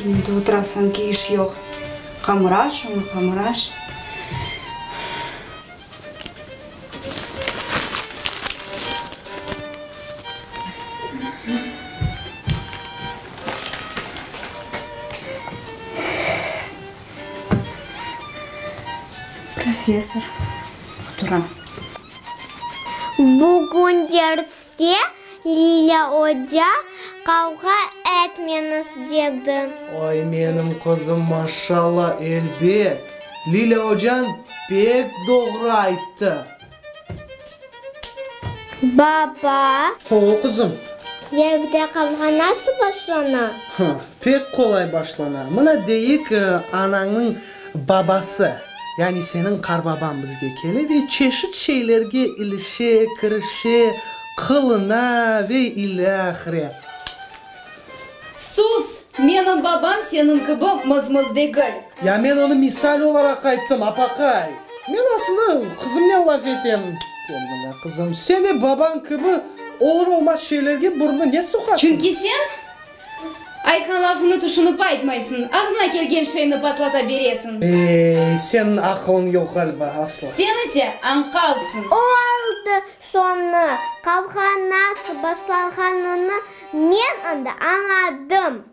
Kene de otura sanki iş yoq. Hamır aş onı, hamır aş. Professor otura. Bugün derste Lilâ oca qavğa etmeñiz dedi. Ay, menim qızım, maşalla, elbet, Lilâ ocañ pek doğru ayttı. Baba. O, qızım. Evde qavğa nasıl başlana? Pek qolay başlana. Mına, deyik, anañnıñ babası, yani seniñ qarbabañ bizge kele ve çeşit şeylerge ilişe, kirişe, qılına ve ilâhre. Sus! Menim babam seniñ kibi mız-mız degil. Ya men onı misal olaraq ayttım, apaqay. Men aslı qızımnen laf etem. Kel mına, qızım, sen de babañ kibi olur-olmaz şeylerge burnunı ne soqasıñ? Çünki sen aytqan lafıñnı tüşünip aytmaysıñ, ağzına kelgen şeyni patlata beresiñ. Ey, seniñ aqılıñ yoq ğaliba, aslı. Sen ise añqavsıñ. Oldı, soñu, qavğa nasıl başlanğanını men indi añladım.